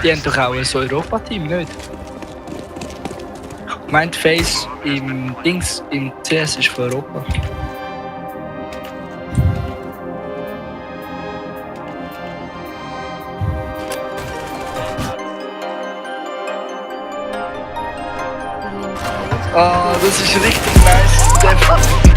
Die haben doch auch ein Europa-Team, nicht? Ich meinte, Face im Dings, im CS ist von Europa. Ah, das ist richtig nice.